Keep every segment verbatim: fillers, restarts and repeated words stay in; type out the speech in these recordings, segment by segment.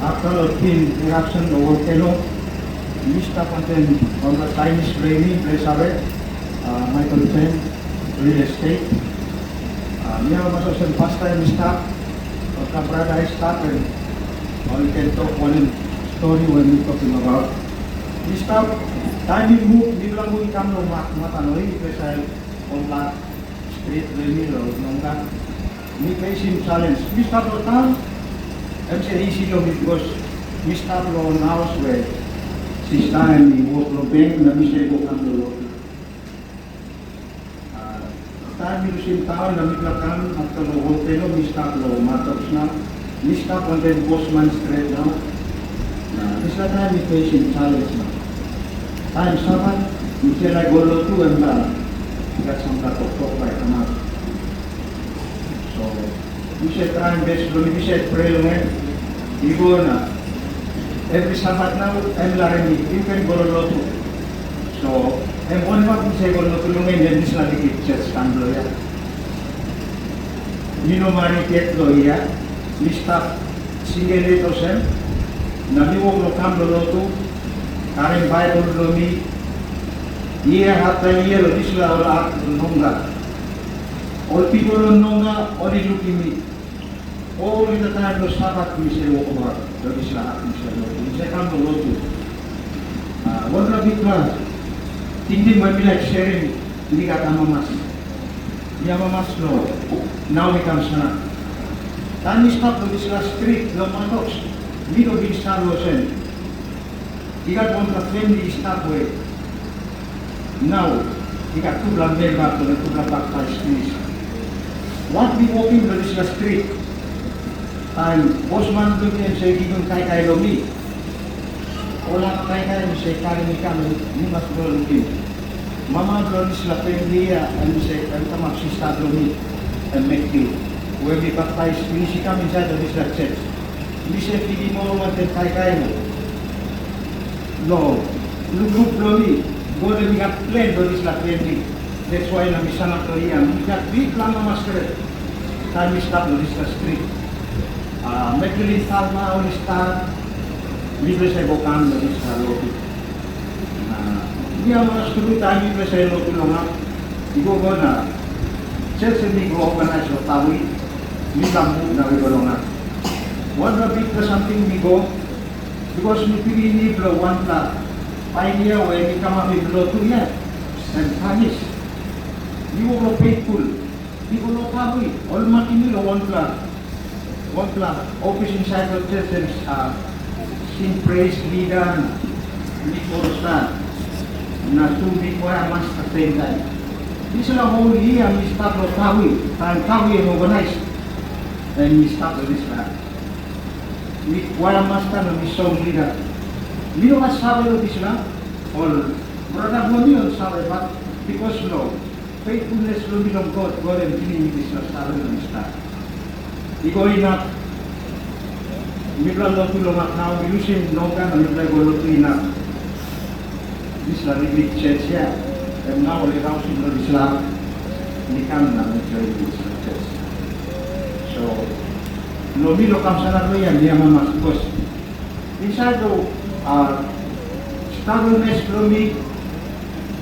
After lo big eruption lo volcano, mi stap wantaim wanpela Chinese lady, ples save, uh, Michael Chen, real estate. Uh, mi amamas olsem pastaim mi stap, wanpela brata i stap, and ol i ken tok wanem stori we mi tokim abaut. Mi stap, taim mi move, mipela move i kam lo mat, matanoi, ples ai wanpela stret we mi lo nongga. Mi facing challenge. Mi stap lo taun, em se isi lo mi, because mi stap lo haus we sista em i wok lo bank na mi se go kam lo lotu. Ah, taim mi lusim taun na mipela kam afta lo volcano, mi stap lo Martops nau. Mi stap wantaim bosman stret nau. Na dispela taim mi facing challenge nau. Taim Sabat, mi se laik go lotu, em bai i gat sampela toktok bai kamap. So, mi se traim bes bilong mi, mi se prea long em. I go na, every Sabat nau, em larim mi, "Yu ken go long lotu." So, em wanem mi se go lotu long em, em dispela liklik sios taun bilong ya. Mi no marit yet long ya, mi stap singel yet olsem, na mi wok long kam long lotu, karim Baibel bilong mi, yia afta yia long dispela ol hap long nonga. Ol pipel long nonga, ol i lukim mi. Olgeta taim long Sabat mi se wokabaut long dispela hap mi se lotu, mi se kam long lotu. Ah, wanpela bikpela tingting bai mi laik serim, mi gat amamas. Mi amamas long nau mi kam sanap. Taim mi stap long dispela strit long Martops, mi no bin save olsem. I gat wanpela famili i stap we nau i gat tupela memba bilong tupela baptais pinis. Wat mi wokim long dispela strit, taim bosman bilong mi em se i givim kaikai long mi, ol hap kaikai em se karim mi kam, mi mas go lukim. Mama bilong dispela famili ya, em se em kamap sista bilong mi, em Matthew, we mi baptais pinis i kam insait long dispela sios. Mi se pilim ol wantaim kaikai long lukluk bilong mi, God em i gat plen long dispela famili. That's why na mi sanap long hia, mi gat bikpela mama stret. Taim mi stap long dispela strit, ah, Metlin Salma ol i stap, mi beles go kam long dispela lotu. Na mi amamas tru taim mi beles lotu long hap, i go go na sios em i go organise long taun, mi kam buk na wi go long hap. Wanpela bikpela samting mi go, bikos mi pikinini bilong wanpela painia we em i kamapim lotu yet, em Tanis. Mi wok long feitful. Mi go long taun, ol makim mi long wanpela, wanpela ofis insait long sios, em i sing pres lida na mi go stap, na tu mi kwaia masta seim taim. Dispela hol yia mi stap long taun, taim taun em organise, em mi stap long dispela. Mi kwaia masta na mi song lida. Mi no gat save long dispela, ol brata bilong mi ol save, bat bikos long feitfulnes bilong mi long God, God em givim mi dispela save long mi stap. I go inap, mipela lotu long hap nau, mi lusim nonga na mipela i go lotu inap. Dispela liklik sios ya, em nau ol i rausim long dispela hap, mi kam na mi joinim dispela sios. So, long mi no kam sanap long ya, mi amamas, bikos insait long, ah, struggle mes bilong mi,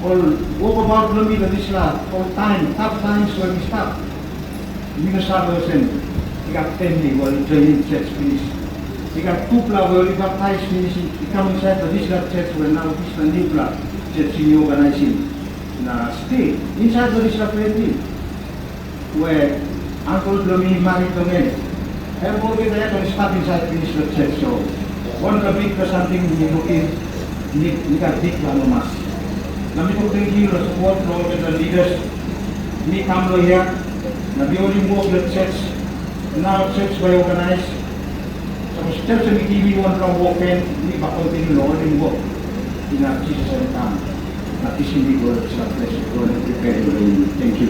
ol wokabaut bilong mi long dispela ol taim, tough times we mi stap, mi no save olsem, i gat famili ol i joinim sios pinis. I gat tupela we ol i baptais pinis i, i kam insait long dispela sios we nau dispela nupela sios yumi organisim. Na stil, insait long dispela famili, we uncle bilong mi i marit long en, em olgeta yet ol i stap insait pinis long sios. So, wanpela bikpela samting mi lukim, mi, mi gat bikpela amamas. Na mi tok tenkyu long sapot bilong olgeta lidas. Mi kam long hia, na mi holim wok long sios. Nau sios bai organise. Sapos sios em i givim mi wanpela wok gen, mi bai kontiniu long holim wok. Inap Jisas em kam na kisim mi go long dispela ples bilong en i preparim long yumi. Tenkyu.